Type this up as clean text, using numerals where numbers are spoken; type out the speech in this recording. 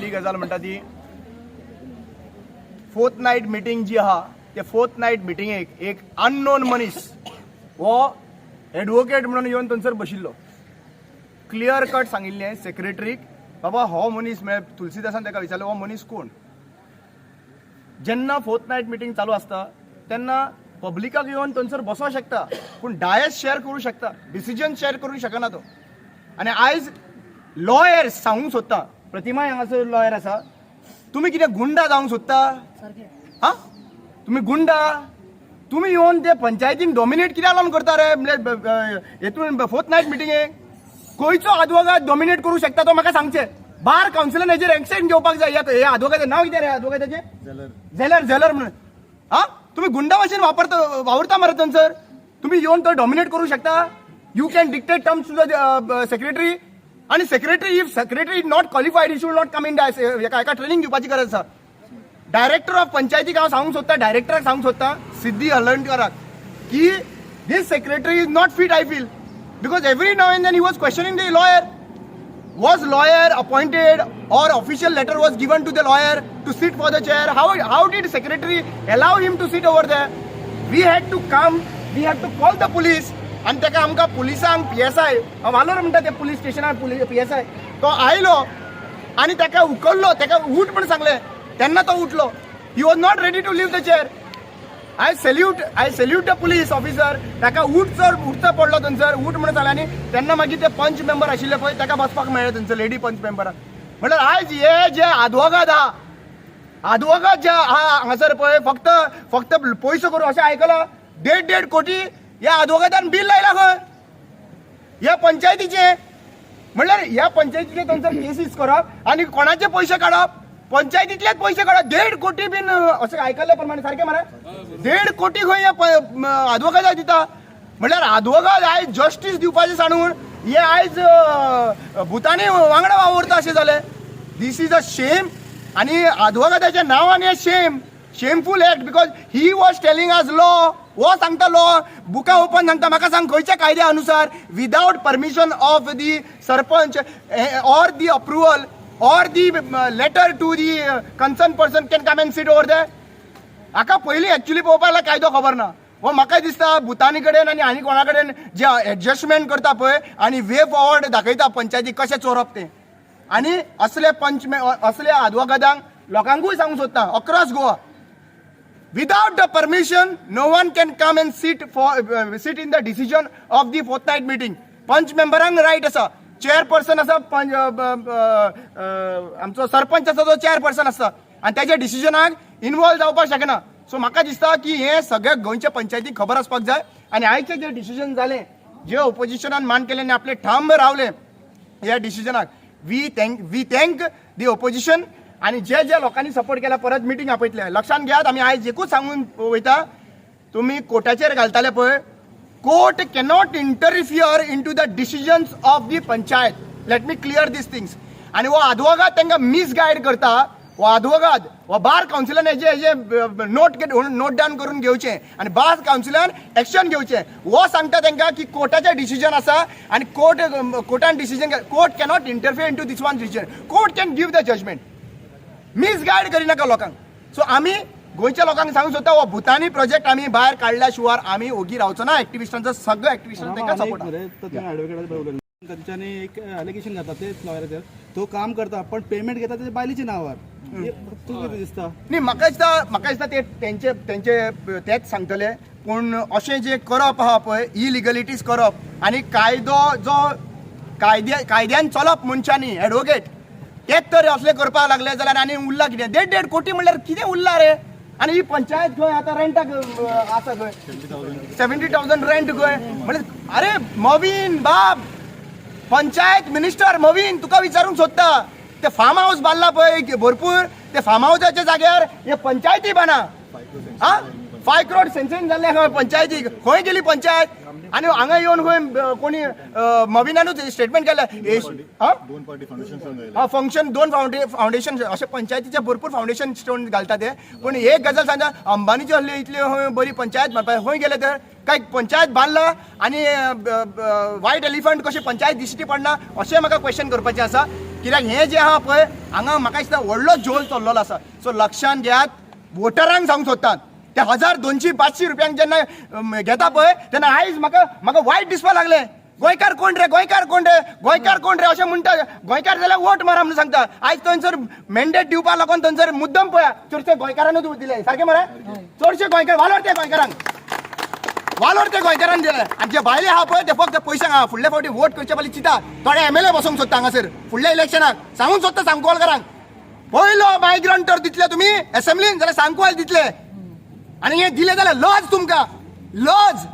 पयली गजाल म्हणटा ती फोर्थ नायट मिटींग जी आहा, ते फोर्थ नायट मिटिंगेक एक अननोन मनीस हो एडवोकेट म्हणून येवन थंयसर बशिल्लो. क्लियर कट सांगिल्लें सेक्रेटरीक, बाबा हो मनीस, म्हळ्यार तुलसीदासान ताका विचारलें, हो मनीस कोण? जेन्ना फोर्थ नायट मिटींग चालू आसता तेन्ना पब्लिकाक येवन थंयसर बसोंक शकता, पूण डायस शेअर करूं शकता, डिसिजन शेअर करूंक शकना तो. आनी आयज लॉयर सांगूंक सोदता, प्रतिमा हांगासर लॉयर आसा, तुमी कितें गुंडा जावंक सोदता? हा, तुमी गुंडा? तुमी येवन ते पंचायतीन डॉमिनेट कित्याक लागून करता रे? म्हणल्यार हेतून फोर्थ नायट मिटिंगेक खंयचो आदवोगाद डॉमिनेट करूं शकता तो म्हाका सांगचें. बार कावन्सिलान हेजेर एक्शन घेवपाक जाय. ह्या आदवोगादाचें नांव कितें रे? आदवोगादाचें झेलर, झेलर म्हणून. हा, तुम्ही गुंडा भाशेन वापरता, वावुरता मरे थंयसर. तुम्ही येवन तो डॉमिनेट करू शकता? You can dictate terms to the secretary? आणि secretary, if secretary is not qualified, he should not come in. एका ट्रेनिंग दिवपाची गरज आसा. डायरेक्टर ऑफ पंचायतीक हांव सांगूंक सोदता, डायरेक्टराक सांगूंक सोदता, सिद्धी हळर्णकराक, की this secretary is not fit, I feel, because every now and then he was questioning the lawyer. Was lawyer appointed or official letter was given to the lawyer to sit for the chair? How did secretary allow him to sit over there? We had to come, we had to call the police. आनी ताका आमकां पुलिसांक, PSI वालोर म्हणटा ते police स्टेशनार PSI तो आयलो आनी ताका उखल्लो. ताका उठ म्हण सांगलें तेन्ना तो उठलो. He was not ready to leave the chair. I salute the police officer. ताका उठ सर, उठचो पडलो थंयसर. उठ म्हणून सांगलें आनी तेन्ना मागीर ते पंच मेंबर आशिल्ले पळय, ताका बसपाक मेळ्ळें थंयसर, लेडी पंच मेंबराक. म्हणल्यार आयज हे जे आदवोगाद आहा, आदवोगाद जे आहा हांगासर पळय, फक्त फक्त पयसो करून, अशें आयकलां, देड देड कोटी ह्या आदवोगादान बील लायला खंय ह्या पंचायतीचे. म्हणल्यार ह्या पंचायतीचे थंयसर केसीस करप आनी कोणाचे पयशे काडप? पंचायतीतलेच पयशे काडप. 1.5 कोटी बीन अशें आयकल्ले प्रमाणे, सारकें मरे? 1.5 कोटी खंय हे आदवोगादाक दिता? म्हणल्यार आदवोगाद आयज जस्टीस दिवपाचें सांडून हे आयज भुतांनी वांगडा वावुरता अशें जालें. This is a shame. आनी आदवोगादाच्या नांवान हे shameful act, because he was telling us law. हो सांगता लॉ, बुकां ओपन सांगता. म्हाका सांग, खंयच्या कायद्या अनुसार without permission of the sarpanch or the approval or the letter to the concern person can come and sit over there? हाका पयलीं एक्चुली पळोवपाक जाल्यार कायदो खबर ना. हो म्हाका दिसता भुतानी कडेन आनी आनी कोणा कडेन जे एडजस्टमेंट करता पळय आनी वे फॉरवर्ड दाखयता पंचायती कशें चोरप तें. आनी असले पंच, असले आदवोगादांक लोकांकूय सांगूंक सोदता across Goa, without the permission no one can come and sit in the decision of the fourth night meeting. पंच मेंबरांक रायट आसा, चेअरपर्सन आसा, पंच आमचो सरपंच आसा तो चेअरपर्सन आसता आनी त्याच्या डिसिजनाक इनवॉल्व जावपाक शकना. सो म्हाका दिसता की हे सगळ्या गोंयच्या पंचायतीक खबर आसपाक जाय. आनी आयचें जे डिसिजन जालें, जे ओपोजिशनान मान केलें आनी आपले ठाम रावले ह्या डिसिजनाक, we thank the opposition. आनी जे जे लोकांनी सपोर्ट केला, परत मिटींग आपयतले. लक्षात घेयात, आमी आयज एकूच सांगून वयता, तुमी कोर्टाचेर घालताले पळय, court cannot interfere in to the decisions of the panchayat. Let me clear these things. आनी हो आदवोगाद तांकां मिसगायड करता. हो आदवोगाद हो बार कावन्सिलान हेजे नोट नोट डावन करून घेवचें आनी बार कावन्सिलान एक्शन घेवचें. हो सांगता तांकां की कोर्टाचें डिसिजन आसा आनी कोर्टान decision, court cannot interfere in to this one decision. Court can give the judgement. Misguide करिनाका लोकांक. सो आमी गोंयच्या लोकांक सांगूंक सोदता, हो भुतानी प्रोजेक्ट आमी भायर काडल्या शिवाय आमी ओगी रावचो ना. एक्टिविस्टांचो, सगळो एक्टिविस्टांचो तांकां सपोर्ट. मरे तर तुम्ही ॲडव्होकेट उलयले, तांच्यांनी एक एलिगेशन घातला ते लॉयराचेर, तो काम करता पण पेमेंट घेता त्याच्या बायलेच्या नावार. हे तुका कितें दिसता? न्ही, म्हाका दिसता ते तेंचे तेंचे तेच सांगतले. पूण अशें जे करप आहा पळय, इलिगलिटीज करप आनी कायदो जो कायद्यान चलप मनशांनी, एडवोकेट तेच तर असले करपाक लागले जाल्यार आनी उरला कितें? देड देड कोटी म्हणल्यार कितें उरला रे? आनी ही पंचायत खंय आतां रेंटाक आसा खंय, 70,000 रेंट खंय. म्हणल्यार अरे मवीन बाब, पंचायत मिनिस्टर मवीन, तुका विचारूंक सोदता, ते फार्म हाऊस बांदला पळय भरपूर, ते फार्म हाऊसाच्या जाग्यार हे पंचायती बांदा. हा, 5 करोड सँक्शन जाल्ले खंय पंचायतीक. खंय गेली पंचायत? आनी हांगा येवन खंय कोणी मविनानूच स्टेटमेंट केलें. दोन पार्टी फाउंडेशन जायले. हा, फंक्शन दोन फाउंडेशन अशें पंचायतीचे भरपूर फाउंडेशन स्टोन घालता ते. पूण एक गजाल सांगता, अंबानीची आहली इतली खंय बरी पंचायत बांदपाक खंय गेले तर? काय पंचायत बांदला आनी वायट एलिफंट कशी पंचायत दिश्टी पडना, अशें म्हाका क्वेश्चन करपाचें आसा. कित्याक हें जें आहा पळय हांगा म्हाका दिसता व्हडलो झोल चल्लेलो आसा. सो लक्षान घेयात, वोटरांक सांगूंक सोदतात, ते 1000, 200, 500 रुपयांक जेन्ना घेता पळय तेन्ना आयज म्हाका म्हाका वायट दिसपाक लागलें. गोंयकार कोण रे, गोंयकार कोण रे, गोंयकार कोण रे अशें म्हणटा. गोंयकार जाल्यार वोट मारा म्हणून सांगता. आयज थंयसर मॅन्डेट दिवपा लागून थंयसर मुद्दम पळया चडशे गोंयकारानूच दिले सारकें मरे. चडशे गोंयकार वालोर ते गोंयकारांक, वालोर ते गोंयकारान दिले. आनी जे भायले आहा पळय ते फक्त पयशांक आहा. फुडल्या फावटी वोट करचे पयलीं चिंता. थोडे एमएलए बसोवंक सोदता हांगासर फुडल्या इलेक्शनाक. सांगूंक सोदता सांकवालकारांक, पयलो मायग्रंट तर दितले तुमी एसेंब्लीन जाल्यार सांकवाल दितले. आनी हे दिले जाल्यार लज तुमकां, लज.